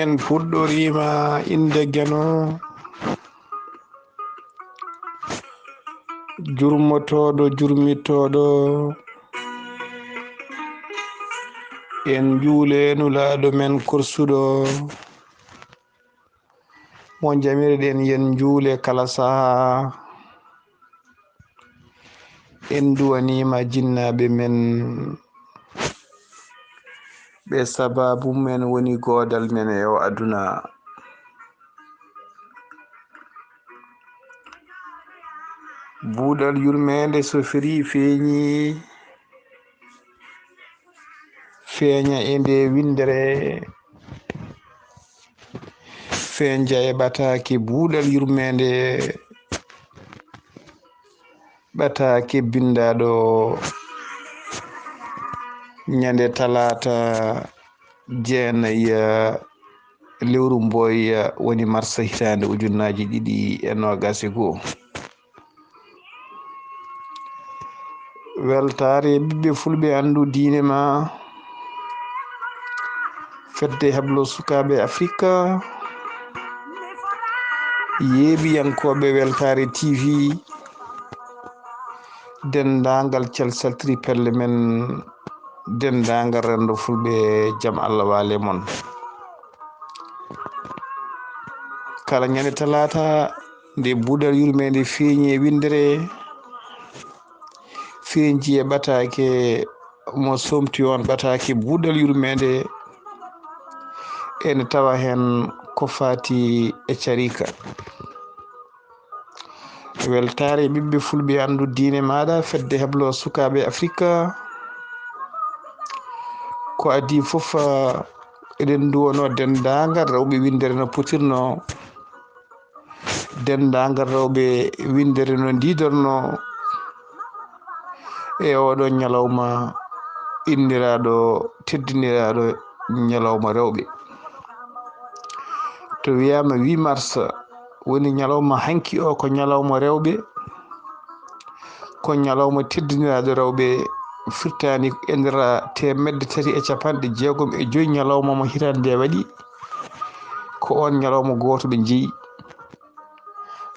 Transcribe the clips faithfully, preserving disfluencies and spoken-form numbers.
En fuɗɗoriima innde Geno, jurmotooɗo, jurmitooɗo. En njuule Nulaaɗo men korsuɗo, mo njamirɗen, yen njuule kala sahaa. En nduwaniima jinnaaɓe men, ɓe sabaabu men woni goodal men e o aduna. Buuɗal yurmeende so firii feeñi, feeña e nde winndere, feeña e ɓataake buuɗal yurmeende, ɓataake binndaaɗo ñande talaata jeenayi lewru mboy woni mars hitaande ujunnaaji ɗiɗi e noogaas e goo. Weltaare ɓiɓɓe fulɓe, anndu diine ma, fedde heblo sukaaɓe Afrika, yeeɓiyankooɓe Weltaare T V, denndaangal calsaltiri pelle men, denndaangal renndo fulɓe, jam Allah waale mon. Kala ñande talaata, nde buuɗal yurmeende feeñi e winndere, feeñi e ɓataake mo somti on, ɓataake buuɗal yurmeende, ene tawa heen ko faati e carika. Weltaare ɓiɓɓe fulɓe, anndu diine maaɗa, fedde heblo sukaaɓe Afrika. Ko adii fof, eɗen nduwanoo denndaangal rewɓe winndere no potirnoo, denndaangal rewɓe winndere no ndiidornoo e oɗo ñalawma inniraaɗo, teddiniraaɗo ñalawma rewɓe. To wiyaama huit mars, woni ñalawma hanki o, ko ñalawma rewɓe, ko ñalawma teddiniraaɗo rewɓe, firtaani e nder teemedde tati e capanɗe jeegom e joy ñalawma mo hitaande nde waɗi, ko oon ñalawma gooto ɓe njeyi.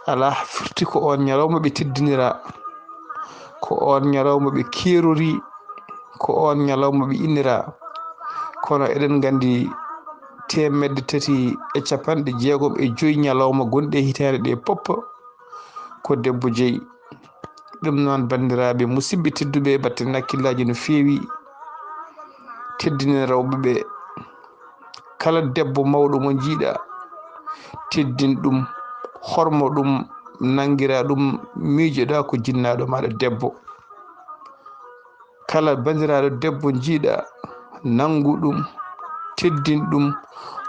Alaa, firti ko oon ñalawma ɓe teddinira, ko oon ñalawma ɓe keerori, ko oon ñalawma ɓe innira. Kono eɗen nganndi teemedde tati e capanɗe jeegom e joy ñalawma gonɗe e hitaande ɗe pop, ko debbo jeyi. Ɗum noon, banndiraaɓe, musidɓe tedduɓe, mbatten hakkillaaji no feewi, teddinen rewɓe ɓe. Kala debbo mawɗo mo njiiɗa, teddin ɗum, hormo ɗum, nanngira ɗum, miijoɗa ko jinnaaɗo maaɗa debbo. Kala banndiraaɗo debbo njiiɗa, nanngu ɗum, teddin ɗum,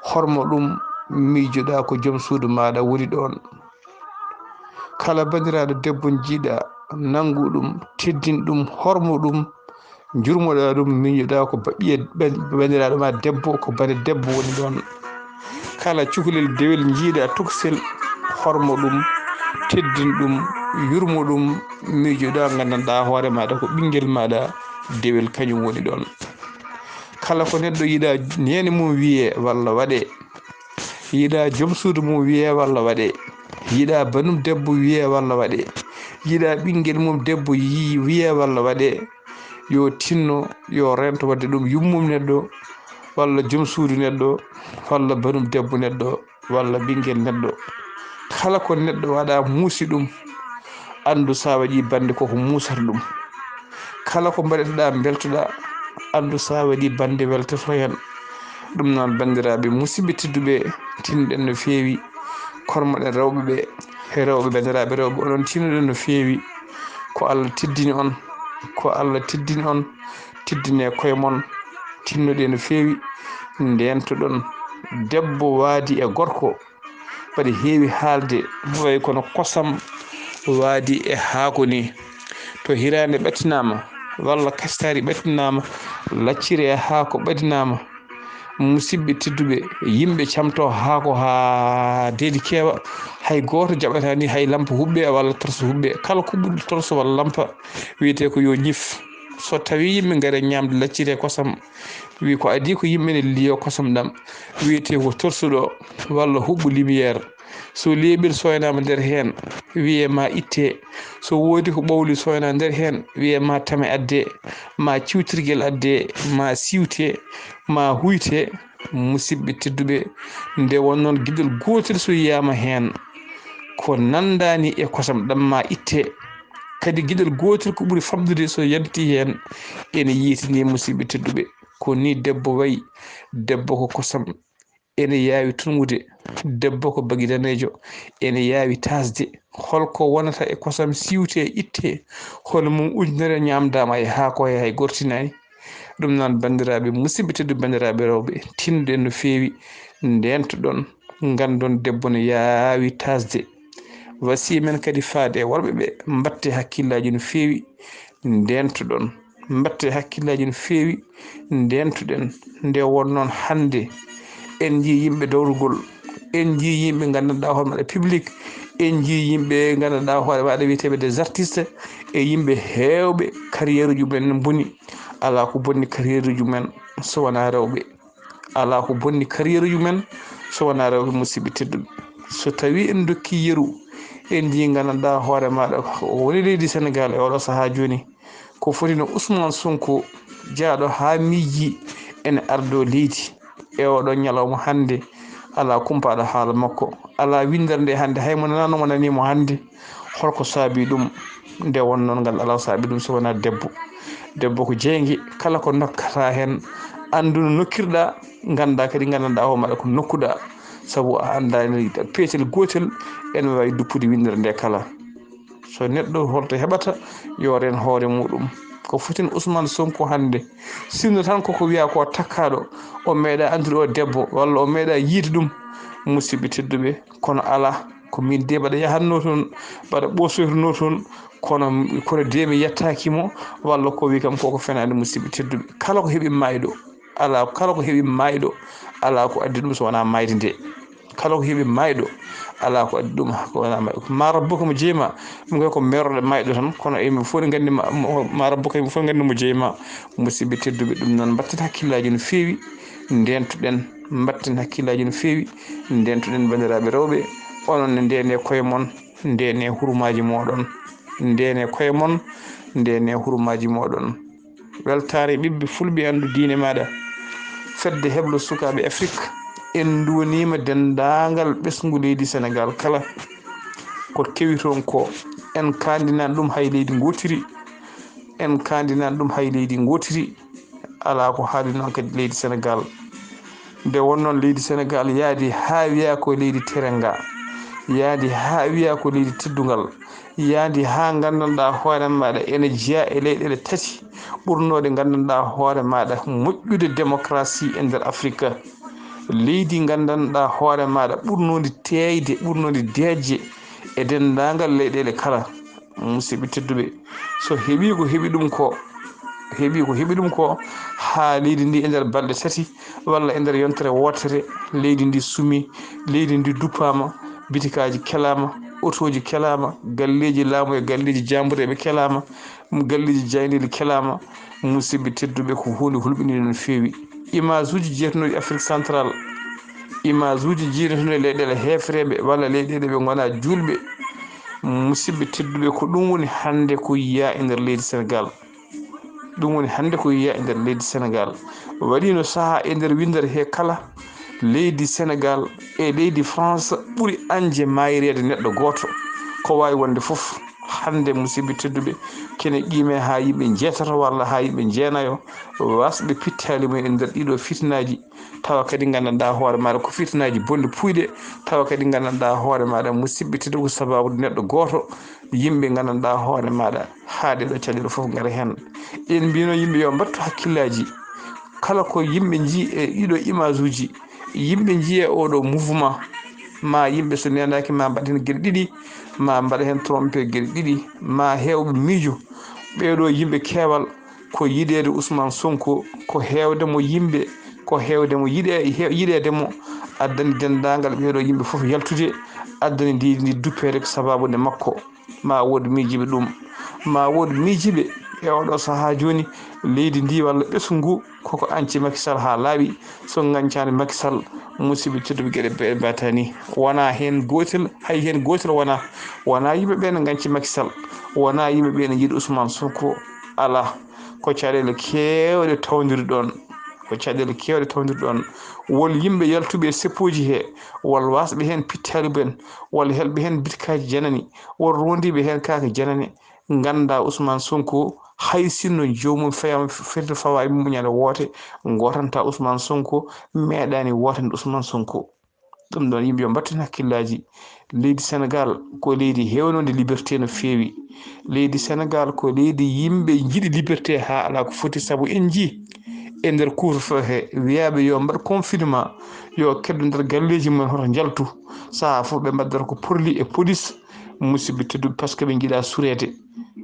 hormo ɗum, miijoɗa ko joom suudu maaɗa woni ɗoon. Kala banndiraaɗo debbo njiiɗa, nanngu ɗum, teddin ɗum, hormo ɗum, njurmoɗa ɗum, miijoɗa ko ba-, ɓiye ban-, banndiraaɗo ma debbo, ko bane debbo woni ɗoon. Kala cukalel dewel njiiɗa tokosel, hormo ɗum, teddin ɗum, yurmo ɗum, miijoɗa, nganndanɗa hoore maaɗa ko ɓinngel maaɗa dewel kañum woni ɗoon. Kala ko neɗɗo yiɗa neene mum wiyee walla waɗee, yiɗa joom suudu mum wiyee walla waɗee, yiɗa banum debbo wiyee walla waɗee, yiɗa ɓinngel mum debbo yi-, wiyee walla waɗee, yo tinno, yo rento waɗde ɗum yummum neɗɗo, walla joom suudu neɗɗo, walla banum debbo neɗɗo, walla ɓinngel neɗɗo. Kala ko neɗɗo waɗa muusi ɗum, anndu so a waɗi bannde koko muusata ɗum. Kala ko mbaɗeteɗa mbeltoɗa, anndu so a waɗi bannde weltoto heen. Ɗum noon, banndiraaɓe musidɓe tedduɓe, tinnoɗen no feewi, kormoɗen rewɓe ɓe, e rewɓe banndiraaɓe rewɓe, onon tinnoɗen no feewi. Ko Allah teddini on, ko Allah teddini on, teddine koye mon, tinnoɗe no feewi, ndentoɗon debbo waadi e gorko. Mbaɗi heewi haalde, no wayi kono kosam waadi e haako ni. To hiraande ɓattinaama, walla kastari ɓattinaama, lacciri e haako ɓattinaama, musidɓe tedduɓe, yimɓe camto haako haa deedi keewa, Hay gooto jaɓataani hay lampa huɓɓe walla torso huɓɓe. Kala ko ɓuri torso walla lampa, wiyetee ko yo ñif. So tawii yimɓe ngari ñaamde lacciri e kosam, wi ko adii ko yimɓe ne liyo kosam ɗam, wiyetee ko torsuɗo walla huɓɓu lumière. So leeɓel soynaama nder heen, wiyee ma ittee. So woodi ko ɓawli soynaa nder heen, wiyee ma tame addee, ma ciwtirgel addee, ma siwtee, ma huytee. Musidɓe tedduɓe, nde won noon giɗol gootel so yiyaama heen, ko nanndaani e kosam ɗam ma ittee. Kadi giɗol gootel ko ɓuri famɗude so yanti heen, ene yiitini musidɓe tedduɓe. Ko ni debbo wayi, debbo ko kosam, ene yaawi tunwude, debbo ko bagi daneejo, ene yaawi taasde. Holko wonata e kosam siwtee, ittee, hono mum ujunere ñaamdaama e haako he hay gortinaani? Ɗum noon, banndiraaɓe musidɓe tedduɓe, banndiraaɓe rewɓe, tinnoɗen no feewi, ndeentoɗon, nganndon debbo no yaawi taasde. Wasiyee men kadi faade e worɓe ɓe, mbaɗte hakkillaaji no feewi, ndeentoɗon, mbaɗte hakkillaaji no feewi, ndeentoɗen. Nde won noon hannde, en njii yimɓe dowrugol, en njii yimɓe nganndanɗaa hoore maɗa public, en njii yimɓe nganndanɗaa hoore maɗa wiyeteeɓe des artistes, e yimɓe heewɓe carrière uji mumen ne mboni. Alaa ko bonni carrière uji mumen so wonaa rewɓe. Alaa ko bonni carrière uji mumen so wonaa rewɓe, musidɓe tedduɓe. So tawii en ndokki yeru, en njii nganndanɗaa hoore maɗa ko woni leydi Senegaal e oɗo sahaa jooni, ko foti no Ousmane Sonko jaaɗo haa miiji ene ardo leydi e oɗo ñalawma hannde. Alaa kumpaaɗo haala makko, alaa winndere nde hannde, hay mo nanaano mo nanii mo hannde. Holko saabi ɗum? Nde won noon ngal alaa saabi ɗum so wonaa debbo. Debbo ko jeynge, kala ko ndokkata heen, anndu no nokkirɗaa, nganndaa kadi nganndanɗaa hoore maɗa ko nokkuɗaa, sabu a anndaani peetel gootel ene waawi duppude winndere nde kala. So neɗɗo holto heɓata, yo reen hoore muɗum. Ko foti no Ousmane Sonko hannde, sinno tan koko wiya ko takkaaɗo, o meeɗa anndude o debbo, walla o meeɗa yiide ɗum, musidɓe tedduɓe, kono alaa, ko min de mbaɗa yahatnoo toon, mbaɗa ɓoosoytonoo toon, kono, kono de mi yettaaki mo, walla ko wi kam koko fenaande, musidɓe tedduɓe. Kala ko heɓi maayɗo, alaa, kala ko heɓi maayɗo, alaa ko addi ɗum so wonaa maayde nde. Kala ko heɓi maayɗo, alaa ko addi ɗum ko wonaa maayɗo. Ma rabbuka mo jeyi ma, ɗum kay ko merooɗo maayɗo tan, kono emin fof ne nganndi ma, mo, ma rabbuka, emin fof nganndi mo jeyi ma. Musidɓe tedduɓe, ɗum noon mbatten hakkillaaji no feewi, ndeentoɗen, mbatten hakkillaaji no feewi, ndeentoɗen banndiraaɓe rewɓe, onon ne ndeenee koye mon, ndeenee hurumaaji mooɗon, ndeenee koye mon, ndeenee hurumaaji mooɗon. Weltaare ɓiɓɓe fulɓe anndu diine maɗa. Fedde heblo sukaaɓe Afrik, en nduwaniima denndaangal ɓesngu leydi Senegaal kala. Ko kewi toon ko, en kaandinan ɗum hay leydi ngootiri, en kaandinan ɗum hay leydi ngootiri. Alaa ko haali noon kadi leydi Senegaal. Nde won noon leydi Senegaal yaadi haa wiya ko leydi terenga, yaadi haa wiya ko leydi teddungal, yaadi haa nganndanɗaa hoore maɗa ene jeyaa e leyɗeele tati ɓurnooɗe nganndanɗaa hoore maɗa moƴƴude démocratie e nder Afrique. Leydi nganndanɗaa hoore maɗa ɓurnoondi teeyde, ɓurnoondi deeƴde e denndaangal leyɗeele kala. Musidɓe tedduɓe, so heɓi ko heɓi ɗum ko, heɓi ko heɓi ɗum ko, haa leydi ndi e nder balɗe tati walla e nder yontere wootere, leydi ndi sumi, leydi ndi duppaama, bitikaaji kelaama, otooji kelaama, galleeji laamu e galleeji jaambureeɓe kelaama, galleeji jaayndeeji kelaama. Musidɓe tedduɓe, ko huunde hulɓiniinde no feewi. Image uji jeetunooɗi Afrique Central, image uji jeetunooɗi leyɗeele heefereeɓe walla leyɗeele ɓe ngonaa juulɓe. Musidɓe tedduɓe, ko ɗum woni hannde ko yiyaa e nder leydi Senegaal. Ɗum woni hannde ko yiyaa e nder leydi Senegaal. Waɗiino sahaa e nder winndere he kala, leydi Senegaal e leydi France ɓuri añde maayreede neɗɗo gooto. Ko waawi wonde fof, hannde, musidɓe tedduɓe, kene qiime haa yimɓe njeetato walla haa yimɓe njeenayo, wasɓe pittaali mum e nder ɗiɗo fitinaaji, tawa kadi nganndanɗaa hoore maaɗa ko fitinaaji bonɗi puuyɗe, tawa kadi nganndanɗaa hoore maaɗa, musidɓe tedduɓe, ko sabaabu neɗɗo gooto, yimɓe nganndanɗaa hoore maaɗa, haa ɗeɗo caɗeele fof ngara heen. En mbino yimɓe yo mbattu hakkillaaji, kala ko yimɓe njii e ɗiɗo image uji, yimɓe njii e oɗo mouvement, ma yimɓe so neenaaki ma mbaɗa heen geɗe ɗiɗi, ma mbaɗa heen trompé geɗe ɗiɗi, ma heewɓe miijo, ɓeeɗo yimɓe keewal, ko yiɗeede Ousmane Sonko, ko heewde mo yimɓe, ko heewde mo yiɗe-, he-, yiɗeede mo, addani denndaangal ɓeeɗo yimɓe fof yaltude, addani leydi ndi duppeede ko sabaabu nde makko. Ma wood miijiiɓe ɗum, ma wood miijiiɓe e oɗo sahaa jooni, leydi ndi walla ɓesngu ngu koko anci Macky Sall haa laaɓi. So ngancani Macky Sall, musidɓe tedduɓe, geɗe ɓe mbatani. Wona heen gootel, hay heen gootel wona, wona yimɓe ɓe ne nganci Macky Sall, wona yimɓe ɓe ne njiɗi Ousmane Sonko. Alaa, ko caɗeele keewɗe tawdiri ɗoon, ko caɗeele keewɗe tawdiri ɗoon. Wol yimɓe yaltuɓe e seppuuji he, wol wasɓe heen pittaali ben, wol helɓe heen bitkaaji janani, wol rondiiɓe heen kaake janane. Ngannda Ousmane Sonko, hay sinno joomum fewama firde fawa e mum ñande woote, gootanta Ousmane Sonko, meeɗani wootande Ousmane Sonko. Ɗum ɗoon yimɓe yo mbattu heen hakkillaaji. Leydi Senegaal ko leydi heewnoondi liberté no feewi. Leydi Senegaal ko leydi yimɓe njiɗi liberté haa alaa ko foti, sabu en njii e nder couvre-feu he, wiyaaɓe yo mbaɗ confinement, yo keddo nder galleeji mum en, hoto njaltu. Sahaa fof ɓe mbaddata ko porli e police, musidɓe tedduɓe, par ce que ɓe njiɗa sureede.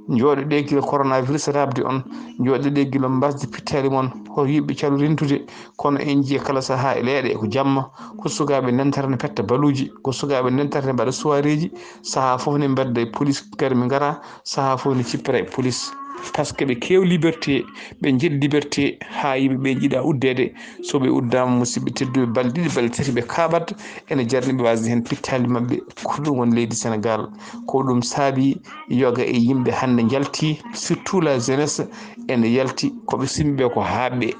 Njooɗo ɗe gila coronavirus raɓde on, njooɗo ɗe gila mbasde pittaali mon, hoto yimɓe calu rentude. Kono en njii kala sahaa e leeɗe ko jamma, ko sukaaɓe ndentata ne petta baluuji, ko sukaaɓe ndentata ne mbaɗa soiréeji, sahaa fof ne mbedda e police, garmi ngara, sahaa fof ne cippira e police. Par ce que ɓe keew liberté, ɓe njiɗ liberté, haa yimɓe ɓe njiɗa uddeede. So ɓe uddaama, musidɓe tedduɓe, balɗe ɗiɗi, balɗe tati ɓe kaaɓat, ene jarni ɓe wasde heen pittaali maɓɓe. Ko ɗum woni leydi Senegaal. Ko ɗum saabi yoga e yimɓe hannde njalti, surtout la jeunesse, ene yalti, ko ɓe simɓe ko haaɓɓe.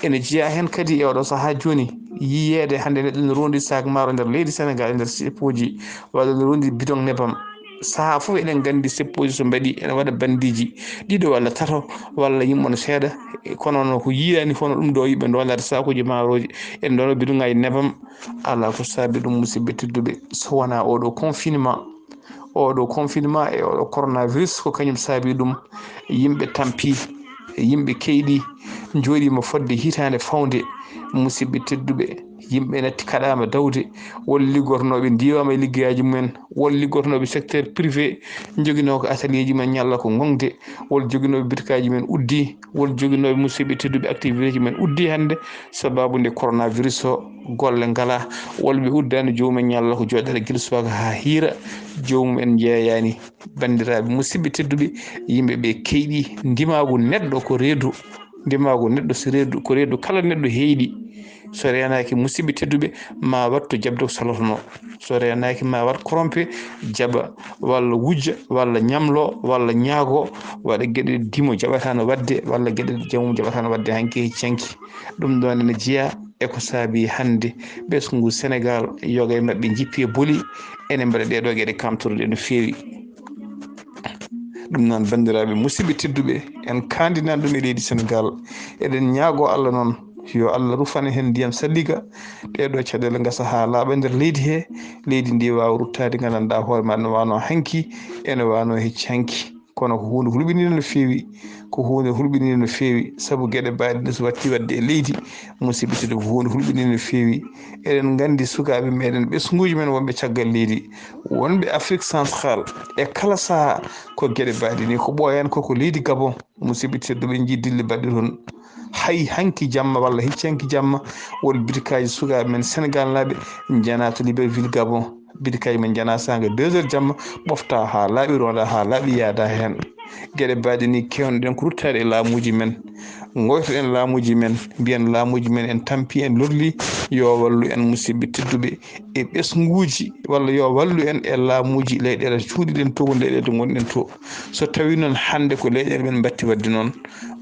Ene jeyaa heen kadi e oɗo sahaa jooni, yiyeede hannde neɗɗo ne rondi sac maaro nder leydi Senegaal, e nder seppuuji, walla ne rondi bidon nebam. Sahaa fof eɗen nganndi seppuuji so mbaɗi ene waɗa bandiiji ɗiɗo walla tato, walla yimɓe no seeɗa. E kono no ko yiyaani fof no ɗum ɗo yimɓe ndonata sakuuji maarooji, ene ndona bidoŋaaji nebam. Alaa ko saabi ɗum, musidɓe tedduɓe, so wonaa oɗo confinement. Oɗo confinement e oɗo coronavirus ko kañum saabi ɗum. Yimɓe tampi, yimɓe keyɗi, njooɗiima fodde hitaande fawnde. Musidɓe tedduɓe, yimɓe natti kaɗaama dawde, won liggotnooɓe ndiwaama e liggeyaaji mumen, won liggotnooɓe secteur privé, njoginoo ko atelier ji mumen ñalla ko ngoŋde, won joginooɓe bitikaaji men uddi, won joginooɓe, musidɓe tedduɓe, activité ji men uddi hannde, sababu nde coronavirus o, golle ngalaa, won ɓe uddaani joomum en ñalla ko jooɗata gila subaka haa hiira, joomum en njeeyaani. Banndiraaɓe, musidɓe tedduɓe, yimɓe ɓe keyɗi, ndimaagu neɗɗo ko reedu, ndimaagu neɗɗo so reedu, ko reedu kala neɗɗo heyɗi. So reenaaki, musidɓe tedduɓe, ma waɗ to jaɓde ko salotonoo. So reenaaki, ma waɗ korompe, jaɓa, walla wujja, walla ñamlo, walla ñaago, waɗa geɗe dimo jaɓataano waɗde, walla geɗe jamum jaɓataano waɗde hanki e hecci hanki. Ɗum ɗoon ene jeyaa e ko saabi hannde ɓesngu Senegaal, yoga e maɓɓe njippi e boli, ene mbaɗa ɗee ɗoo geɗe kamtorɗe no feewi. Ɗum noon, banndiraaɓe, musidɓe tedduɓe, en kaandinan ɗum e leydi Senegaal. Eɗen ñaagoo Allah noon, yo Allah rufan en heen ndiyam salliga, ɗee ɗoo caɗeele ngasa haa laaɓa e nder leydi hee, leydi ndi waawa ruttaade, nganndanɗaa hoore maa no waano hanki, ene waano hecci hanki. Kono ko huunde hulɓiniinde no feewi, ko huunde hulɓiniinde no feewi, sabu geɗe baɗe ɗe so watti waɗde e leydi, musidɓe tedduɓe, ko huunde hulɓiniinde no feewi. Eɗen nganndi sukaaɓe meɗen, ɓesnguuji men wonɓe caggal leydi, wonɓe Afrique Centrale, e kala sahaa ko geɗe baɗe ni, ko ɓooyan ko ko leydi Gabon, musidɓe tedduɓe, njii dille baɗɗe toon. Hay hanki jamma walla hecci hanki jamma, won bitikaaji sukaaɓe men Senegaalnaaɓe njana to Libreville, Gabon. Bitikaaji men njana saanga deux heures jamma, ɓofta haa laaɓi, ronda haa laaɓi, yaada heen. Geɗe baɗe ni kewnoɗen ko ruttaade e laamuuji men. Ngoytoɗen laamuuji men, mbiyen laamuuji men en tampi, en lorli, yo wallu en, musidɓe tedduɓe, e ɓesnguuji, walla yo wallu en e laamuuji leyɗeele cuuɗiɗen to, woni leyɗeele to ngonɗen to. So tawii noon hannde ko leyɗeele men mbatti waɗde noon,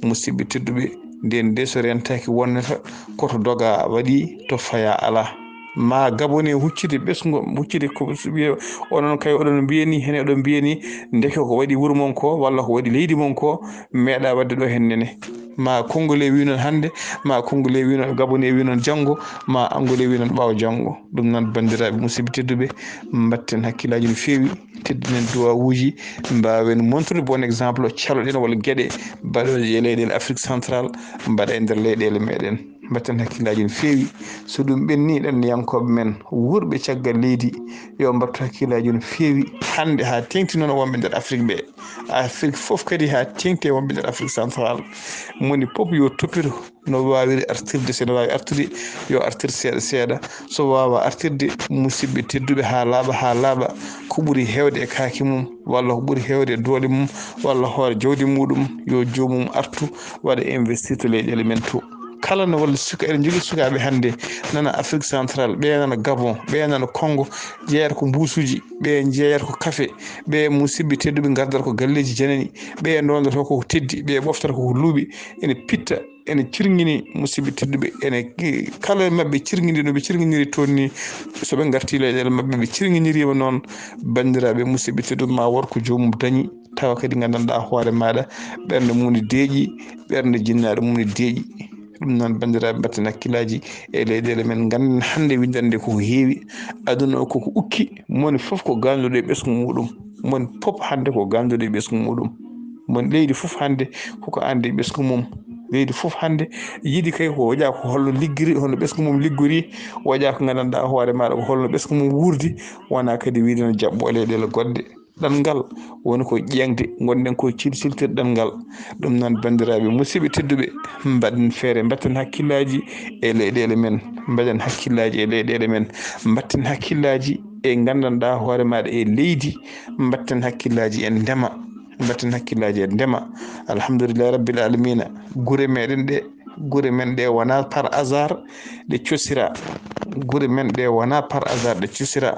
musidɓe tedduɓe, ndeen de so rentaaki wonnata ko to doga waɗi, to faya alaa. Ma Gabon e huccide ɓesngo, huccide ko wiye, onon kay oɗon mbiyani, hene oɗon mbiyani, ndeke ko waɗi wuro mon ko, walla ko waɗi leydi mon ko, meeɗa waɗde ɗo heen nene. Ma Congolais wi noon hannde, ma Congolais wi noon, Gabonais wi noon janngo, ma Angolais wi noon ɓaawo janngo. Ɗum noon, banndiraaɓe, musidɓe tedduɓe, mbatten hakkillaaji no feewi, teddinen duwawuuji, mbaawen montrude bon exemple, caloɗen walla geɗe baɗooje e leyɗeele Afrique Centrale, mbaɗa e nder leyɗeele meɗen. Mbatten hakkillaaji no feewi. So ɗum ɓenni, ɗanniyankooɓe men, wuurɓe caggal leydi, yo mbattu hakkillaaji no feewi. Hannde haa teeŋti noon wonɓe nder Afrik ɓe. Afrik fof kadi haa teeŋti wonɓe nder Afrik Central. Moni fof yo toppito no waawiri artirde, so no waawi artude, yo artir seeɗa seeɗa. So waawaa artirde, musidɓe tedduɓe, haa laaɓa, haa laaɓa, ko ɓuri heewde e kaake mum, walla ko ɓuri heewde e doole mum, walla hoore jawdi muɗum, yo joomum artu, waɗa investir to leyɗeele men to. Kala no walla suka, eɗen njogii sukaaɓe hannde nana Afrik Central, ɓe nana Gabon, ɓe nana Congo, jeeyata ko mbuusuuji, ɓe jeeyata ko kafe, ɓe musidɓe tedduɓe ngardata ko galleeji janani, ɓe ndondoto ko teddi, ɓe ɓoftata ko luuɓi, ene pitta, ene cirŋini musidɓe tedduɓe, ene kala e maɓɓe cirŋini no ɓe cirŋiniri toon ni, so ɓe ngarti leyɗeele maɓɓe, ɓe cirŋiniriima noon. Banndiraaɓe musidɓe tedduɓe, ma wor ko joomum dañi, tawa kadi nganndanɗaa hoore maaɗa, ɓernde mum ne deeƴi, ɓernde jinnaaɗo mum ne deeƴi. Ɗum noon, banndiraaɓe, mbatten hakkillaaji e leyɗeele men, ngannden hannde winndannde koko heewi, aduna o koko ukki, moni fof ko ganduɗo e ɓesngu muɗum, moni fof hannde ko ganduɗo e ɓesngu muɗum, moni leydi fof hannde koko anndi e ɓesngu mum. Leydi fof hannde yiɗi kay ko waɗa ko holno liggiri, holno ɓesngu mum liggori, waɗa ko nganndanɗaa hoore maaɗa ko holno ɓesngu mum wuurdi, wona kadi wiide no jaɓɓo e leyɗeele goɗɗe. Ɗanngal woni ko ƴeeŋde, ngonɗen ko cilciltirde ɗanngal. Ɗum noon, banndiraaɓe musidɓe tedduɓe, mbaɗen feere, mbatten hakkillaaji e leyɗeele men, mbaɗen hakkillaaji e leyɗeele men, mbatten hakkillaaji e nganndanɗaa hoore maaɗa e leydi, mbatten hakkillaaji e ndema, mbatten hakkillaaji e ndema. Alhamdulillahi rabbil alamina, gure meɗen ɗe, gure men ɗe wona par hasard ɗe cosira. Gure men ɗe wona par hasard ɗe cosira.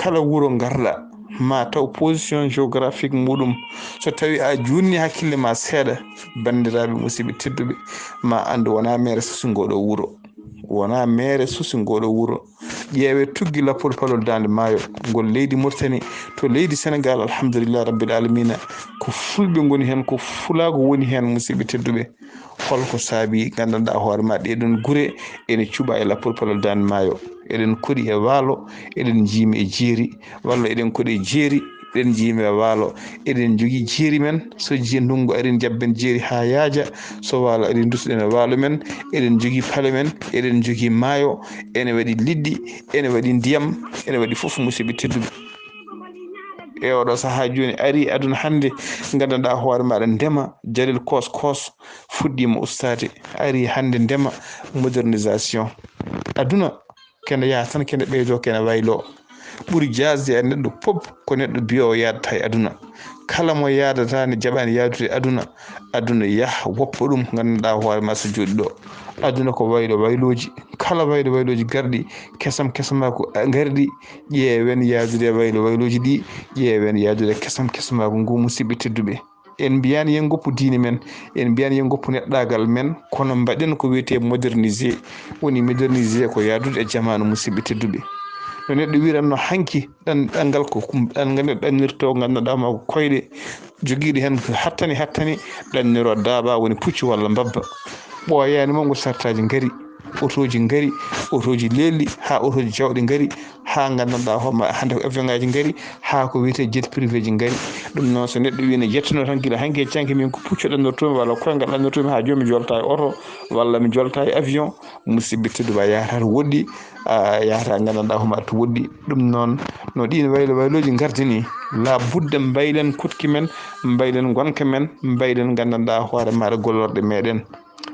Kala wuro ngarɗa, ma taw position géographique muɗum. So tawi a junni hakkille ma seeɗa, banndiraaɓe musidɓe tedduɓe, ma anndu wona mere susi ngoɗo wuro. Wona mere susi ngoɗo wuro. Ƴeewe tuggi lappol palol Daande Maayo, ngol leydi Mauritanie, to leydi Sénégal, alhamdulillah rabbil alamina, ko fulɓe ngoni heen, ko fulaagu woni heen, musidɓe tedduɓe. Holko saabi nganndanɗaa hoore ma ɗee ɗoon gure ene cuɓa e lappol palol Daande Maayo? Eɗen koɗi e waalo, eɗen njiimi e jeeri, walla eɗen koɗi e jeeri, eɗen njiimi e waalo. Eɗen njogii jeeri men, so jii ndunngu ari, en njabben jeeri haa yaaja, so waalo ari, ndusuɗen e waalo men. Eɗen njogii pale men, eɗen njogii maayo, ene waɗi liɗɗi, ene waɗi ndiyam, ene waɗi fof, musidɓe tedduɓe. E oɗo sahaa jooni, ari aduna hannde, nganndanɗaa hoore maaɗa ndema, Jalil Koos Koos fuɗɗiima ustaade, ari hannde ndema, modernisation. Aduna kene yaha tan, kene ɓeydo, kene waylo. Ɓuri jaasde e neɗɗo pop ko neɗɗo biyo o yaadata e aduna. Kala mo yaadata ne jaɓani yaadude aduna. Aduna yah, woppa ɗum, nganndanɗaa hoore ma so jooɗi ɗo. Aduna ko waylo waylooji. Kala waylo waylooji garɗi, kesam kesamaaku garɗi, ƴeewen yaadude e waylo waylooji ɗi, ƴeewen yaadude e kesam kesamaaku ngu, musidɓe tedduɓe. En mbiyaani yen ngoppu diine men, en mbiyaani yen ngoppu neɗɗaagal men, kono mbaɗen ko wiyetee modernisé. Woni modernisé ko yaadude e jamaanu, musidɓe tedduɓe. No neɗɗo wiiranno hanki, ɗan-, ɗanngal ko kum-, ɗanngal nde ɗannirtoo, nganndanɗaa ma ko koyɗe jogiiɗe heen ko hattani, hattani, ɗanniroo daaba woni puccu walla mbabba. Ɓooyaani mo ngo sartaaji ngari, otooji ngari, otooji leelɗi, haa otooji jawɗi ngari, haa nganndanɗaa hoore ma hannde ko avion ngaaji ngari, haa ko wiyetee jet privé ji ngari. Ɗum noon, so neɗɗo wii ne yettuno tan gila hanki e canki, min ko puccu ɗannortoomi walla koyngal ɗannortoomi haa jooni mi jolta e oto walla mi jolta e avion, musidɓe tedduɓe, a yahata to woɗɗi, a yahata nganndanɗaa hoore ma to woɗɗi. Ɗum noon, no ɗiin waylo waylooji ngardini, la budda mbaylen kuɗki men, mbaylen ngonka men, mbaylen nganndanɗaa hoore maaɗa gollorɗe meɗen.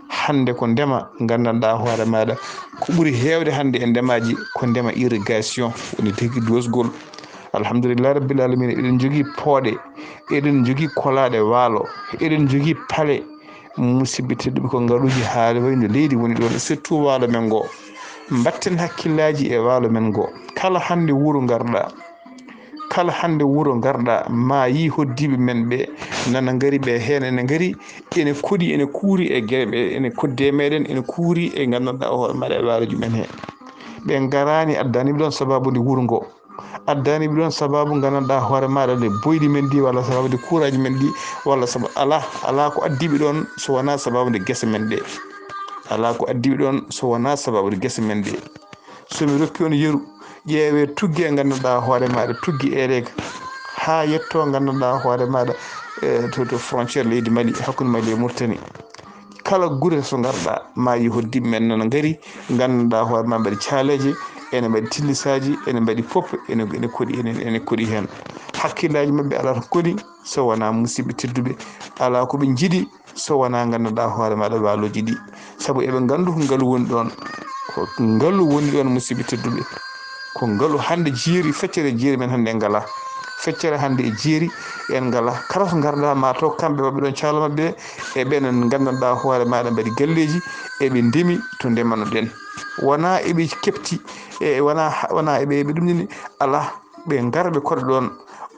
Hannde ko ndema, nganndanɗaa hoore maaɗa. Ko ɓuri heewde hannde e ndemaaji ko ndema irrigation, woni tigi doosgol. Alhamdulillahi rabbil alamina, eɗen njogii pooɗe, eɗen njogii kolaaɗe waalo, eɗen njogii pale. Musidɓe tedduɓe, ko ngaluuji haa wayno leydi woni ɗoon, surtout waalo men ngo. Mbatten hakkillaaji e waalo men ngo. Kala hannde wuro ngarɗa, kala hannde wuro ngarɗa, ma yii hoddiiɓe men ɓe nana ngari, ɓe heen ene ngari, ene koɗi, ene kuuri e gere, ɓe ene koddi e meɗen, ene kuuri e nganndanɗaa hoore maɗa e waaroji men he. Ɓe ngaraani, addaani ɓe ɗoon sababu nde wuro ngo. Addaani ɓe ɗoon sababu nganndanɗaa hoore maɗa nde boyli men ndi, walla sababu nde kuuraaji men ɗi, walla saba-, alaa, alaa ko addi ɓe ɗoon so wonaa sababu nde gese men ɗe. Alaa ko addi ɓe ɗoon so wonaa sababu nde gese men ɗe. So mi rokki on yeru, ƴeewee tuggi e nganndanɗaa hoore maaɗa, tuggi Eleka, haa yettoo nganndanɗaa hoore maaɗa, e, to, to frontière leydi Mali, hakkunde Mali e Mauritanie. Kala gure so ngarɗa, ma yi hoddiɓe men nana ngari, nganndanɗaa hoore ma mbaɗi caaleeje, ene mbaɗi tillisaaji, ene mbaɗi pop, ene, ene koɗi, ene, ene koɗi heen. Hakkillaaji maɓɓe alaa to koni so wonaa musidɓe tedduɓe, alaa ko ɓe njiɗi so wonaa nganndanɗaa hoore maɗa waalooji ɗi. Sabu eɓe nganndu ko ngalu woni ɗoon, ko ngalu woni ɗoon musidɓe tedduɓe. Ko ngalu hannde jeeri, feccere jeeri men hannde en ngalaa. Feccere hannde e jeeri en ngalaa. Kala to ngarɗa ma taw kamɓe maɓɓe ɗoon caalo maɓɓe e ɓeen nganndanɗaa hoore maɗa mbaɗi galleeji, eɓe ndemi to ndemano ɗen. Wonaa eɓe keɓti, e wonaa, wonaa eɓe, eɓe ɗum nini, alaa, ɓe ngara ɓe koɗa ɗoon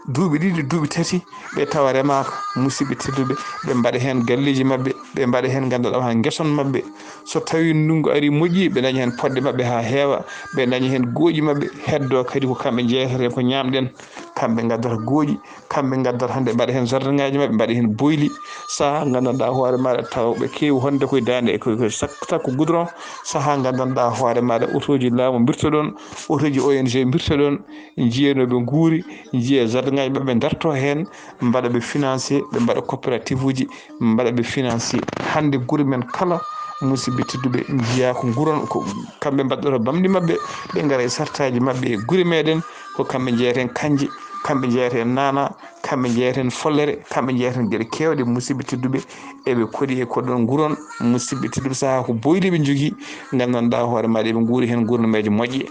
duuɓi ɗiɗi, duuɓi tati, ɓe tawa remaaka, musidɓe tedduɓe, ɓe mbaɗa heen galleeji maɓɓe, ɓe mbaɗa heen nganndanɗaa haa ngeson maɓɓe. So tawii ndunngu arii moƴƴi, ɓe ndaña heen poɗɗe maɓɓe haa heewa, ɓe ndaña heen gooƴi maɓɓe, heddoo kadi ko kamɓe njeeyata e ko ñaamɗen, kamɓe ngaddata gooƴi, kamɓe ngaddata hannde mbaɗa heen jardinŋaaji maɓɓe, mbaɗa heen boyli. Sahaa nganndanɗaa hoore maɗa tawa ɓe keewi honde koye daande, e koye, koye sak-, sakko goudron. Sahaa nganndanɗaa hoore maɗa otooji laamu mbirta ɗoon, otooji O N G mbirta ɗoon, njiya no ɓe nguuri, njiya jardinŋaaji maɓɓe darto heen, mbaɗa ɓe financé, ɓe mbaɗa coopérative uji, mbaɗa ɓe financé. Hannde gure men kala, musidɓe tedduɓe, njiya ko nguuron, ko kamɓe mbaɗɗoto bamɗi maɓɓe, ɓe ngara e sartaaji maɓɓe e gure meɗen, ko kamɓe njeyata heen kanje, kamɓe njeyata heen naana, kamɓe njeyata heen follere, kamɓe njeyata heen geɗe keewɗe, musidɓe tedduɓe, eɓe koɗi e koɗon nguuron, musidɓe tedduɓe, sahaa ko boyli ɓe njogii, nganndanɗaa hoore maɗa eɓe nguuri heen nguurnameeje moƴƴe.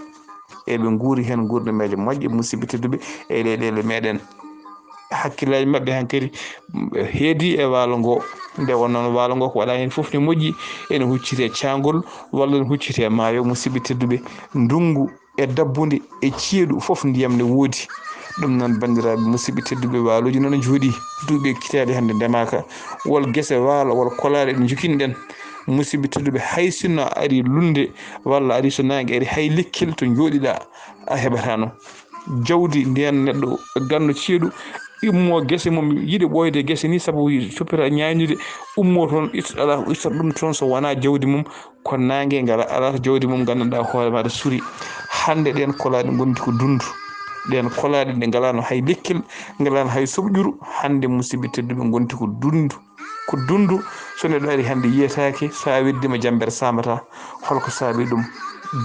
Eɓe nguuri heen nguurnameeje moƴƴe, musidɓe tedduɓe, e leyɗeele meɗen. Hakkillaaji maɓɓe hankadi heedi e waalo ngo. Nde wonnoo waalo ngo ko waɗaa heen fof ne moƴƴi, ene hucciti e caangol walla ene hucciti e maayo, musidɓe tedduɓe. Ndunngu e dabbunde e ceeɗu fof ndiyam ne woodi. Ɗum noon, banndiraaɓe musidɓe tedduɓe, waalooji noon njooɗii duuɓi e kitaali hannde ndemaaka. Wol gese waalo, wol kolaaɗe ɗe njokinɗen. Musidɓe tedduɓe, hay sinno a arii lunnde walla arii so naange arii, hay lekkel to njooɗiɗaa a heɓataano. Jawdi ndiyan neɗɗo ganno ceeɗu immo gese mum yiɗi ɓooyde gese ni sabu coppita ñaaynude, ummo toon itta, alaa ko ittata ɗum toon so wonaa jawdi mum, ko naange ngala alaa to jawdi mum nganndanɗaa hoore maɗa suri. Hannde ɗeen kolaaɗe ngonti ko dunndu. Ɗeen kolaaɗe ɗe ngalaano hay lekkel, ngalaano hay soɓƴuru, hannde musidɓe tedduɓe ngonti ko dunndu. Ko dunndu, so neɗɗo ari hannde yiyetaake, so a weddiima jammbere saamata, holko saabi ɗum?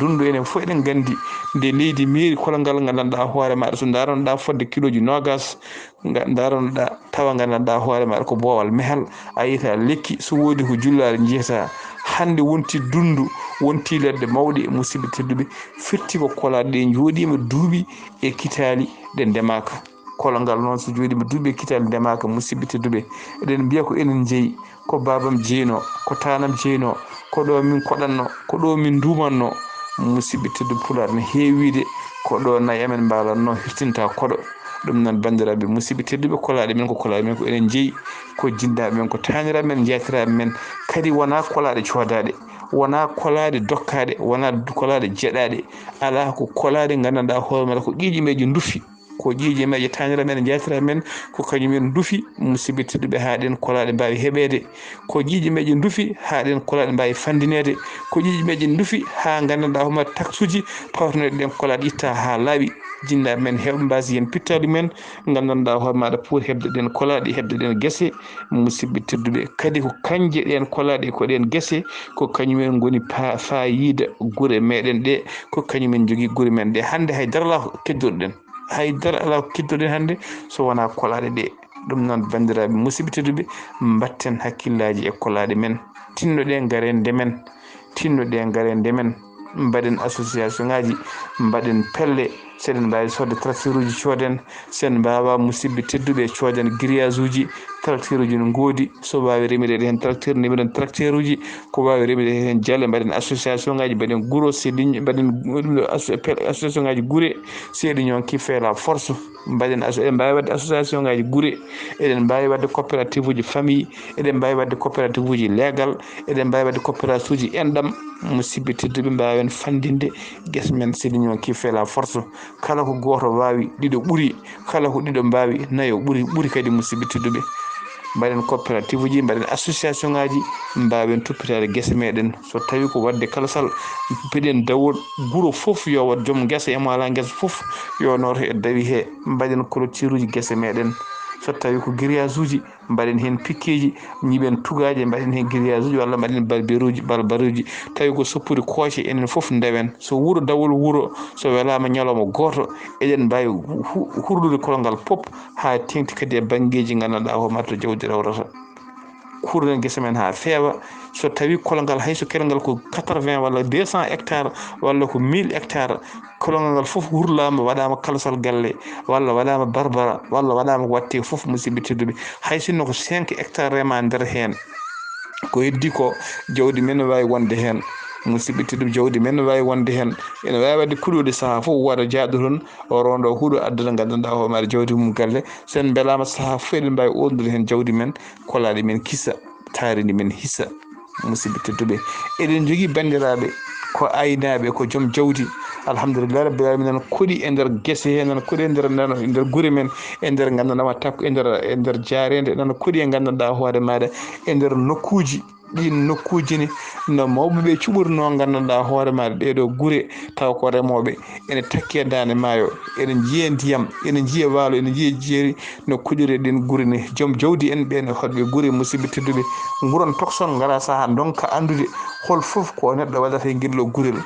Dunndu enen fof eɗen nganndi nde leydi meeri kolongal nganndanɗaa hoore maɗa so ndaranɗaa fodde kilooji noogas, nga-, ndaranɗaa tawa nganndanɗaa hoore maɗa ko boowal mehal, a yiyata lekki, so woodi ko jullaare njiyata. Hannde wonti dunndu, wonti ladde mawɗe, musidɓe tedduɓe, firti ko kolaaɗe ɗe njooɗiima duuɓi e kitaali ɗe ndemaaka. Kolongal noon so jooɗiima duuɓi e kitaali ndemaaka, musidɓe tedduɓe, eɗen mbiya ko enen njeyi, ko baabam jeyno, ko taanam jeyno, ko ɗo min koɗanno, ko ɗo min nduumanno. Musidɓe tedduɓe, Pulaar ne heewiide ko ɗo nayi amen mbaalanno hirtinta koɗo. Ɗum noon, banndiraaɓe musidɓe tedduɓe, kolaaɗe men ko kolaaɗe men, ko enen njeyi, ko jinnaaɓe men, ko taaniraaɓe men, njaatiraaɓe men. Kadi wonaa kolaaɗe coodaaɗe, wonaa kolaaɗe dokkaaɗe, wonaa kolaaɗe jeɗaaɗe. Alaa, ko kolaaɗe nganndanɗaa hoore maɗa ko ƴiiƴe meeje ndufi. Ko ƴiiƴe meeje taanira men, njaatira men, ko kañum en ndufi, musidɓe tedduɓe, haa ɗeen kolaaɗe mbaawi heɓeede. Ko ƴiiƴe meeje ndufi, haa ɗeen kolaaɗe mbaawi fanndineede. Ko ƴiiƴe meeje ndufi, haa nganndanɗaa hoore maɗa taxuuji pawtoneeɗi ɗeen kolaaɗe itta haa laaɓi. Jinnaaɓe men heewɓe mbaasi heen pittaali men, nganndanɗaa hoore maɗa pour heɓde ɗeen kolaaɗe, heɓde ɗeen gese, musidɓe tedduɓe. Kadi ko kañje ɗeen kolaaɗe, ko ɗeen gese, ko kañum en ngoni pa-, faayiida gure meɗen ɗe, ko kañum en njogii gure men ɗe. Hannde hay dara alaa ko keddoɗen. Hay dara alaa ko keddoɗen hannde so wonaa kolaaɗe ɗe. Ɗum noon, banndiraaɓe musidɓe tedduɓe, mbatten hakkillaaji e kolaaɗe men. Tinnoɗen, ngaren ndemen. Tinnoɗen, ngaren ndemen. Mbaɗen association ŋaaji, mbaɗen pelle. So eɗen mbaawi soodde tracteur uji, cooden. So en mbaawaa, musidɓe tedduɓe, cooden grillage uji, tracteur uji no ngoodi. So waawi remireede heen tracteur, ndemiren tracteur uji. Ko waawi remireede heen jaale, mbaɗen association ŋaaji, mbaɗen guro, seeɗi ño-, mbaɗen asso-, pel-, association ŋaaji gure, seeɗi ñon qui fait la force. Mbaɗen asso-, eɗen mbaawi waɗde association ŋaaji gure, eɗen mbaawi waɗde coopérative uji famille, eɗen mbaawi waɗde coopérative uji leegal, eɗen mbaawi waɗde coopérative uji enɗam. Musidɓe tedduɓe, mbaawen fanndinde gese men, seeɗi ñon qui fait la force. Kala ko gooto waawi, ɗiɗo ɓuri. Kala ko ɗiɗo mbaawi, nayo ɓuri, ɓuri kadi, musidɓe tedduɓe. Mbaɗen coopérative uji, mbaɗen association ŋaaji, mbaawen toppitaade gese meɗen. So tawi ko waɗde kala sal, mbiɗen dawol guro fof yo waɗ joom ngesa e mo alaa ngesa fof yo nooto e dawi he. Mbaɗen clôture uji gese meɗen. So tawi ko grillage uji, mbaɗen heen pikkeeji, ñiiɓen tugaaje, mbaɗen heen grillage uji, walla mbaɗen barberuuji, barbaruuji. Tawi ko soppude kooce, enen fof ndewen. So wuro dawol wuro, so welaama ñalawma gooto, eɗen mbaawi hu-, hurlude kolongal pop haa teeŋti kadi e banngeeji nganndanɗaa hoore maa to jawdi rewrata. Kurren gese men haa feewa. So tawi kolongal hay so kelngal ko quatre-vingts walla deux cents hectares walla ko mille hectares, kolongal ngal fof hurlaama, waɗaama kalsal galle, walla waɗaama barbara, walla waɗaama ko waɗte fof, musidɓe tedduɓe. Hay sinno ko cinq hectares rema nder heen, ko heddi ko, jawdi men ne waawi wonde heen. Musidɓe tedduɓe, jawdi men ne waawi wonde heen. Ene waawi waɗde kuɗooli sahaa fof, wooda jaaɗo toon, o rondo huɗo addana nganndanɗaa hoore maa jawdi mum galle. So en mbelaama sahaa fof, eɗen mbaawi oornude heen jawdi men, kolaaɗi men kisa, taarindi men hisa. Musidɓe tedduɓe, eɗen njogii banndiraaɓe ko aynaaɓe, ko joom jawdi. Alhamdulillahi rabbil alamina, nana koɗi e nder gese he, nana koɗi e nder, nana e nder gure men, e nder nganndanɗaa ma takko, e nder, e nder jaareende, nana koɗi e nganndanɗaa hoore maaɗa, e nder nokkuuji. Ɗiin nokkuuji ne, no mawɓe ɓe cuɓornoo nganndanɗaa hoore maaɗa ɗee ɗoo gure, tawa ko remooɓe, ene takki e daande maayo, ene njiya ndiyam, ene njiya waalo, ene njiya jeeri, no kuɗiri e ɗeen gure ne. Joom jawdi en ɓeen e hoɗɓe gure, musidɓe tedduɓe, nguron tokson, ngara sahaa ndonka anndude hol fof ko neɗɗo waɗata e ngel ɗoo gurel.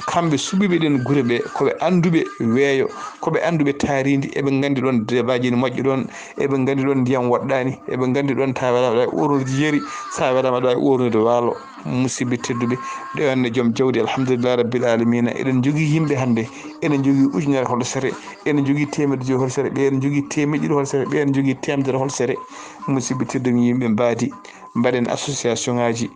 Kamɓe suɓiiɓe ɗeen gure ɓe, ko ɓe annduɓe weeyo, ko ɓe annduɓe taarindi, eɓe nganndi ɗoon debaaji ne moƴƴi ɗoon, eɓe nganndi ɗoon ndiyam woɗɗaani, eɓe nganndi ɗoon tawa aɗa waawi oornude jeeri, so a welaama aɗa waawi oornude waalo. Musidɓe tedduɓe, ɗo hannde joom jawdi, alhamdulillahi rabbil alamina, eɗen njogii yimɓe hannde, eɗen njogii ujunere holsere, eɗen njogii teemedde joyi holsere, ɓe eɗen njogii teemedde ɗiɗi holsere, ɓe eɗen njogii teemedere holsere. Musidɓe tedduɓe, yimɓe mbaadi, mbaɗen association ŋaaji,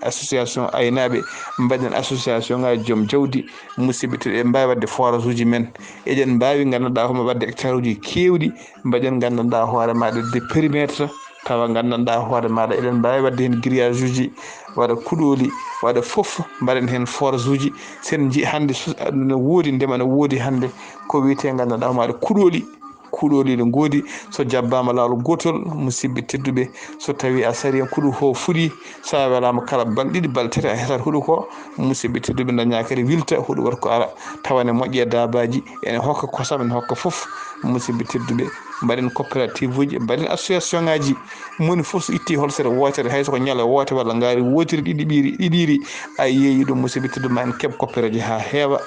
association aynaaɓe, mbaɗen association ŋaaji joom jawdi, musidɓe tedduɓe, eɓe mbaawi waɗde forage uji men, eɗen mbaawi nganndanɗaa homo waɗde hectare uji keewɗi, mbaɗen nganndanɗaa hoore maaɗa de périmètre, tawa nganndanɗaa hoore maaɗa eɗen mbaawi waɗde heen grillage uji, waɗa kuɗooli, waɗa fof, mbaɗen heen forage uji. So en njii hannde so-, ne woodi, ndema ne woodi hannde ko wiyetee nganndanɗaa hoore maaɗa kuɗooli, kuɗooli ne ngoodi. So jabbaama laawol gootol, musidɓe tedduɓe, so tawii a sarii heen kuɗo o fuɗii, so a welaama kala balɗe ɗiɗi, balɗe tati a hetat huɗo ko, musidɓe tedduɓe, dañaa kadi wilta huɗo waɗa ko ara, tawa ne moƴƴi e daabaaji, ene hokka kosam, ene hokka fof. Musidɓe tedduɓe, mbaɗen coopérative uji, mbaɗen association ŋaaji, moni fof so itti holsere wootere, hay so ko ñale woote walla ngaari wootiri ɗiɗi ɓiiri, ɗiɗiiri, a yeeyi ɗum, musidɓe tedduɓe, ma en keɓ koppereeji haa heewa.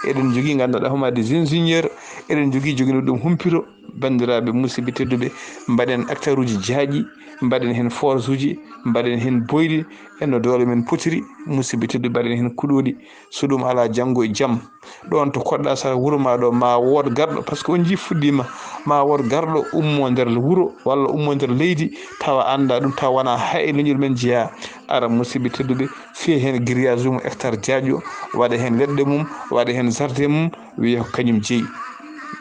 Eɗen njogii nganndanɗaa homaade des ingénieurs, eɗen njogii joginooɗo ɗum humpito. Banndiraaɓe musidɓe tedduɓe, mbaɗen hectare uji jaaƴi, mbaɗen heen forage uji, mbaɗen heen boyli, e no doole men potiri, musidɓe tedduɓe, mbaɗen heen kuɗooli. So ɗum alaa, janngo e jam, ɗoon to koɗɗa sara wuro ma ɗo, ma wood garɗo, par ce que on njii fuɗɗiima, ma wood garɗo ummo nder wuro walla ummo nder leydi, tawa annda ɗum, tawa wona hay e leñol men jeyaa. Ara musidɓe tedduɓe, fiya heen grillage mum hectare jaaƴo, waɗa heen leɗɗe mum, waɗa heen jardin mum, wiya ko kañum jeyi.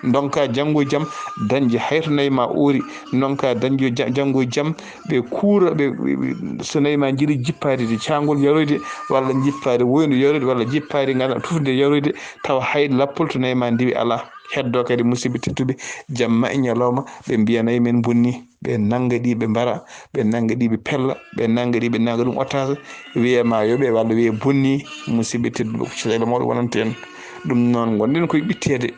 Ndonka janngo e jam dañde hay to nayi ma oori, ndonka dañde ja-, janngo e jam ɓe kuura, ɓe, ɓe, ɓe, so nayi ma njiɗi jippaade de caangol yaroyde, walla jippaade woyndu yaroyde, walla jippaade ngana tufde yaroyde, tawa hay lappol to nayi ma ndiwi alaa. Heddo kadi musidɓe tedduɓe, jamma e ñalawma ɓe mbiya nayi men bonni, ɓe nannga ɗi ɓe mbara, ɓe nannga ɗi ɓe pella, ɓe nannga ɗi ɓe nannga ɗum otage, wiya ma yoɓe walla wiya bonni, musidɓe tedduɓe, ko caɗeele mawɗe wonanta en. Ɗum noon ngonɗen koye ɓitteede,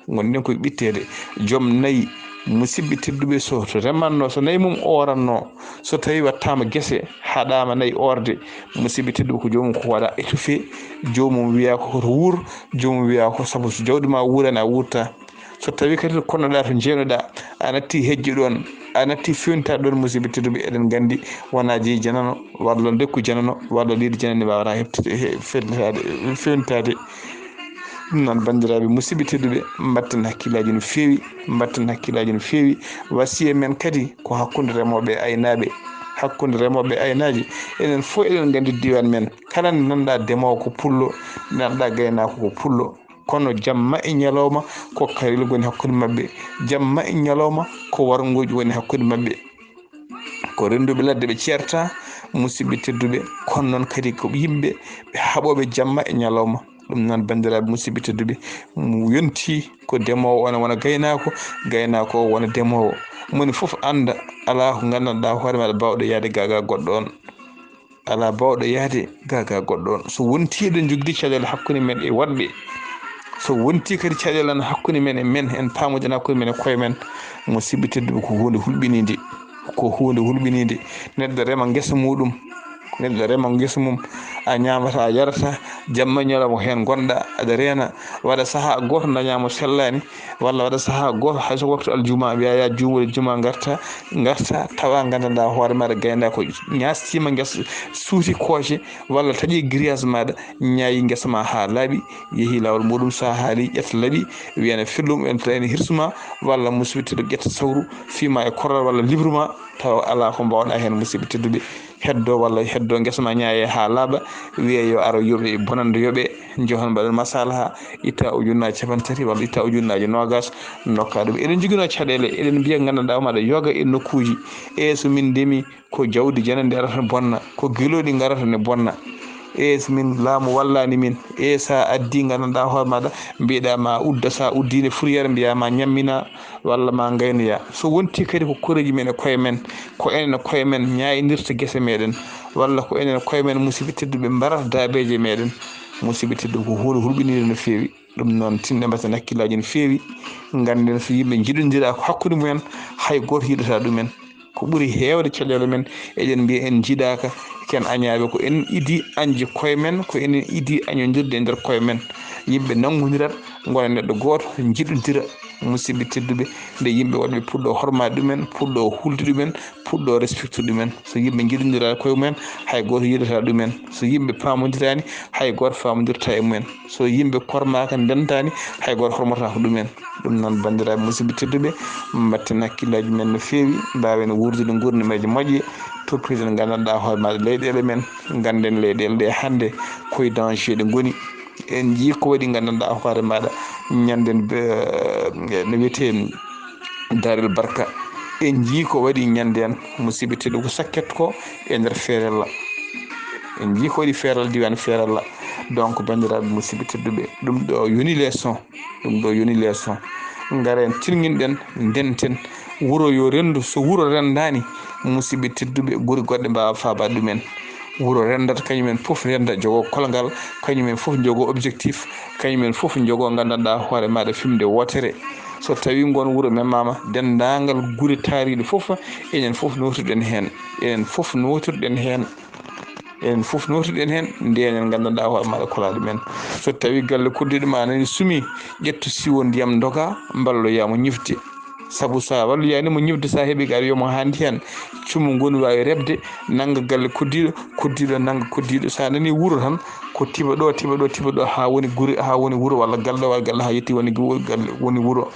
ngonɗen koye ɓitteede. Joom nayi, musidɓe tedduɓe, so remanno, so nayi mum ooranno, so tawi wattaama gese, haɗaama nayi oorde, musidɓe tedduɓe, ko joomum ko waɗa étouffé, joomum wiya ko hoto wuur, joomum wiya ko sabu so jawdi ma wuurani a wuurta. So tawi kadi to konnoɗa, to jeenoɗa, a natti hejje ɗon, a natti fewnitaade ɗon, musidɓe tedduɓe, eɗen nganndi wona jeyi janano, walla ndekku janano, walla leydi janani waawata heɓtide, he-, fewnitaade, fewnitaade. Ɗum noon, banndiraaɓe musidɓe tedduɓe, mbatten hakkillaaji no feewi, mbatten hakkillaaji no feewi. Wasiya men kadi ko hakkunde remooɓe e aynaaɓe, hakkunde remooɓe e aynaaji. Enen fof eɗen nganndi diiwaan men, kala nde nanɗa demoowo ko pullo, nde nanɗa gaynaako ko pullo. Kono jamma e ñalawma ko karilgu woni hakkunde maɓɓe, jamma e ñalawma ko warnguuji woni hakkunde maɓɓe. Ko rennduɓe ladde ɓe ceerta, musidɓe tedduɓe, kono noon kadi ko yimɓe ɓe haɓooɓe jamma e ñalawma. Ɗum noon, banndiraaɓe musidɓe tedduɓe, mo yonti ko demoowo, on wona gaynaako, gaynaako o wona demoowo. Moni fof annda alaa ko nganndanɗaa hoore maaɗa baawɗo yahde gaa gaa goɗɗo on. Alaa baawɗo yahde gaa gaa goɗɗo on. So wontii eɗen njogii caɗeele hakkunde men e woɗɓe, So wonti kadi caɗeele en hakkunde men e men, en paamodirano hakkunde men e koye men, musidɓe tedduɓe, ko huunde hulɓiniinde, ko huunde hulɓiniinde. Neɗɗo rema ngesa muɗum, neɗɗo rema ngesa mum, a ñaamata, a yarata, jamma ñalawma ko heen ngonɗa, aɗa reena, waɗa sahaa gooto dañaa mo sellaani, walla waɗa sahaa gooto hay so waktu aljuma, mbiya ya juumude juma ngarta, ngarta, tawa nganndanɗaa hoore maɗa gaynaako ñaastiima ngesa, suuti kooce, walla taƴi grillage maɗa, ñaayi ngesa ma haa laaɓi, yehi laawol muɗum, so haali ƴetta laaɓi, wiyana fillum en tawani hirsuma, walla musidɓe tedduɓe ƴetta sawru, fiima e korral walla libruma, tawa alaa ko mbawɗa heen, musidɓe tedduɓe. Heddo walla heddo ngesa ma ñaaye haa laaɓa, wiye yo aro yoɓe, bonande yoɓe, njohon mbaɗen masalaha, itta ujunnaaji cappanɗe tati walla itta ujunnaaji noogas, ndokka ɗum. Eɗen njoginoo caɗeele, eɗen mbiya nganndanɗaa maɗa yoga e nokkuuji. E so min ndemi, ko jawdi janandi arata ne bonna, ko gilooɗi ngarata ne bonna. E so min laamu wallaani min, e so a addi nganndanɗaa hoore maɗa, mbiɗa ma udda, so a uddiine fourrière mbiya ma ñammina walla ma ngaynoya. So wonti kadi ko koreeji men e koye men, ko enen e koye men ñaayindirta gese meɗen, walla ko enen e koye men musidɓe tedduɓe mbarata daabeeje meɗen. Musidɓe tedduɓe, ko huunde hulɓiniinde no feewi. Ɗum noon, tinɗen mbatten hakkillaaji no feewi. Ngannden so yimɓe njiɗondiraaka hakkunde mumen, hay gooto yiɗata ɗumen. Ko ɓuri heewde caɗeele men, eɗen mbiya en njiɗaaka, ken añaaɓe, ko en idi añde koye men, ko enen idi añondirde e nder koye men. Yimɓe nanngondirat, ngona neɗɗo gooto, njiɗondira. Musidɓe tedduɓe, nde yimɓe waɗɓe puɗɗo hormaade ɗumen, puɗɗo hulde ɗumen, puɗɗo respecte ɗumen. So yimɓe njiɗondiraaka koye mumen, hay gooto yiɗata ɗumen. So yimɓe paamondiraani, hay gooto faamondirta e mumen. So yimɓe kormaaka, ndentaani, hay gooto hormataako ɗumen. Ɗum noon, banndiraaɓe musidɓe tedduɓe, mbatten hakkillaaji men no feewi, mbaawen wuurdude nguurndam e moƴƴe, toppiten nganndanɗaa hoore maɗa leyɗeele men, ngannden leyɗeele ɗe hannde koye danger ɗe ngoni. En njii ko waɗi nganndanɗaa hoore maɗa ñannden be-, no wiyetee Darel Barka. En njii ko waɗi ñannden, musidɓe tedduɓe, ko sakket ko e nder feerella. En njii ko waɗi feerella, diiwaan feerella. Donc, banndiraaɓe musidɓe tedduɓe, ɗum ɗo yoni leçon. Ɗum ɗo yoni leçon. Ngaren tirŋinɗen, ndenten. Wuro yo renndu. So wuro renndaani, musidɓe tedduɓe, gure goɗɗe mbaawa faabaade ɗumen. Wuro renndat, kañumen fof rennda, jogoo kolngal, kañumen fof njogoo objectif, kañumen fof njogoo nganndanɗaa hoore maɗa fimde wootere. So tawii ngoon wuro memaama, denndaangal gure taariiɗe fof, enen fof nootirɗen heen. Enen fof nootirɗen heen. Enen fof nootirɗen heen, ndenen nganndanɗaa hoore maɗa kolaaɗo men. So tawii galle koddiiɗo ma nani sumi, ƴettu siwo ndiyam ndoga, mballoyaa mo ñifde. Sabu so a walloyaani mo ñifde, so a heɓii gaɗa yo mo haandi heen, cumu ngu no waawi reɓde, nannga galle koddiiɗo, koddiiɗo nannga koddiiɗo. So a nani wuro tan, ko tiiba ɗo, tiiba ɗo, tiiba ɗo, haa woni gure, haa woni wuro walla galle, walla galle haa yetti woni gu-, galle, woni wuro.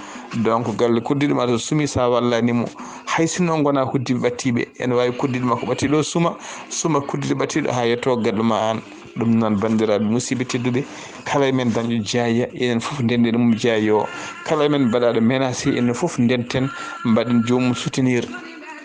Donc, galle koddiiɗo ma so sumi, so a wallaani mo, hay sinno ngonaa koddiiɓe ɓattiiɓe, ene waawi koddiiɗo ma ko ɓattiiɗo suma, suma koddiiɗo ɓattiiɗo haa yettoo galle ma aan. Ɗum noon, banndiraaɓe musidɓe tedduɓe, kala e men dañɗo jaaya, enen fof ndenden mum jaaya o. Kala e men baɗaaɗo menacé, enen fof ndenten, mbaɗen joomum soutenir.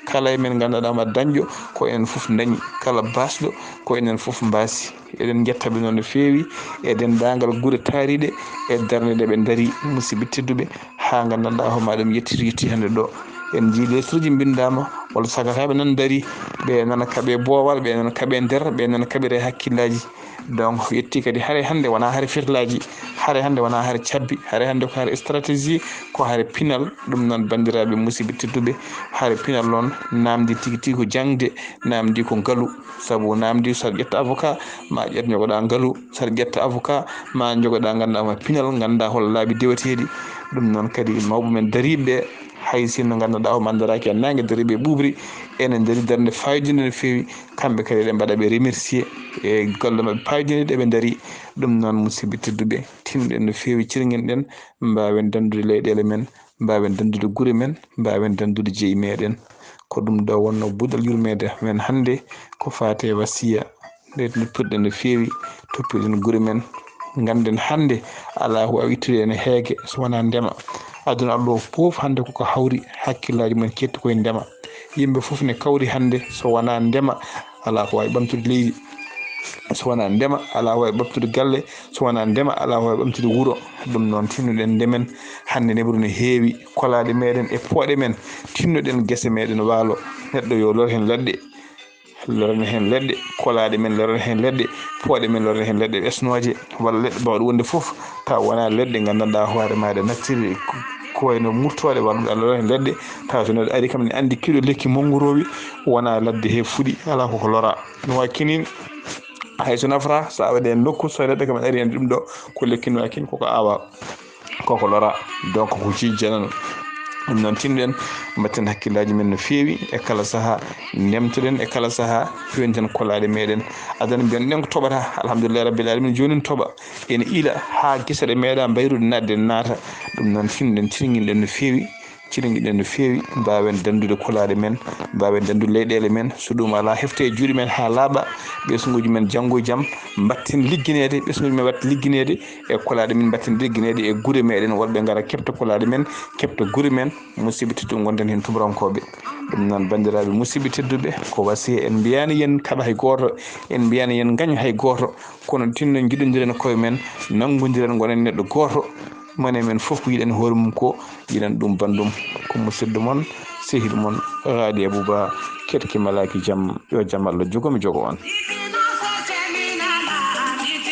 Kala e men nganndanɗaa ma dañɗo, ko enen fof dañi. Kala baasɗo, ko enen fof mbaasi. Eɗen njetta ɓe noon no feewi e denndaangal gure taariiɗe e darnde nde ɓe ndarii, musidɓe tedduɓe, haa nganndanɗaa hoore maɗa ɗum yettii, yettii hannde ɗo. En njii lettre uji mbinndaama, walla sagataaɓe nan ndarii, ɓe nana kaɓe boowal, ɓe nana kaɓe nder, ɓe nana kaɓire hakkillaaji. Donc, yettii kadi hare hannde wonaa hare fitilaaji, hare hannde wonaa hare cabbi, hare hannde ko hare stratégie, ko hare pinal. Ɗum noon, banndiraaɓe musidɓe tedduɓe, hare pinal noon naamndii tigi tigi ko jaŋde, naamndii ko ngalu. Sabu naamndii, so aɗa ƴetta avocat, ma ƴet njogoɗaa ngalu, so aɗa ƴetta avocat, ma njogoɗaa nganndanɗaa ma pinal, nganndaa hol laabi deweteeɗi. Ɗum noon kadi mawɓe men dariiɓe ɓe, hay sinno nganndanɗaa o mandaraaki e naange, dariiɓe ɓuuɓri, ene ndarii darnde faayidiinde no feewi. Kamɓe kadi eɗen mbaɗa ɓe remercier e golle maɓɓe paayidiinde ɗe ɓe ndarii. Ɗum noon, musidɓe tedduɓe, tinɗen no feewi, cirŋinɗen, mbaawen danndude leyɗeele men, mbaawen danndude gure men, mbaawen danndude jeyi meɗen. Ko ɗum ɗo wonno buuɗal yurmeende men hannde, ko faati e wasiya. Nde toppirɗen no feewi, toppirɗen gure men. Ngannden hannde alaa ko waawi ittude en e heege so wonaa ndema. Aduna alɗo fof hannde koko hawri, hakkillaaji mum ketti koye ndema. Yimɓe fof ne kawri hannde, so wonaa ndema, alaa ko waawi ɓamtude leydi. So wonaa ndema, alaa ko waawi ɓamtude galle. So wonaa ndema, alaa ko waawi ɓamtude wuro. Ɗum noon, tinnoɗen ndemen. Hannde, neɓru ne heewi, kolaaɗe meɗen e pooɗe men. Tinnoɗen gese meɗen waalo. Neɗɗo yo lor heen leɗɗe. Loren heen leɗɗe, kolaaɗe men loren heen leɗɗe, pooɗe men loren heen leɗɗe ɓesnooje, walla leɗɗe baawɗe wonde fof, Taw wona leɗɗe nganndanɗaa hoore maaɗa nattiri ko wayno murtooɗe wallude Allah ɗon e leɗɗe. Taw so neɗɗo ari kam ne anndi kiɗo lekki monngu rowi wona ladde he fuɗi alaa koko lora no wakkinin. Hay so nafra so a waɗi en nokku so neɗɗo kam ari en ɗum ɗo ko lekki no wakkin koko awa koko lora. Donc ko ci janano ɗum noon tinɗen mbatten hakkillaaji men no feewi e kala saha, ndemtoɗen e kala saha, fewnten kolaɗe meɗen. Adana mbiyan ɗen ko toɓata alhamdulillahi rabbil alamin. Jonin toɓa ene ila ha gesa ɗe meeɗa mbayrude naatde naata. Ɗum noon tinɗen tirguinɗen no feewi, tirguiɗen no feewi. Mbawen dandude kolaɗe men, mbawen dandude leyɗele men. So ɗum ala hefte e juuɗe men ha laaɓa, ɓesnguji men janngo e jam mbatten ligginede, ɓesnguji men watte ligginede e kolaɗe men mbatten ligginede e guure meɗen. Worɓe ngara kepta kolaɗe men, kepta guure men. Musidɓe tedduɓe, gonɗen heen tumurankoɓe. Ɗum noon, banndiraaɓe musidɓe tedduɓe, ko wasiya, en mbiyaani yen kaɓa hay gooto, en mbiyaani yen ngañ hay gooto, kono tinno njiɗondiren koye men, nanngondiren, ngonen neɗɗo gooto. Mone men fof ko yiɗani hoore mum ko, yiɗan ɗum banndum. Ko musidɗo mon, sehil mon, Raadi Abuba, keɗki malaaki jam, yo jam Allah jogo mi jogo on.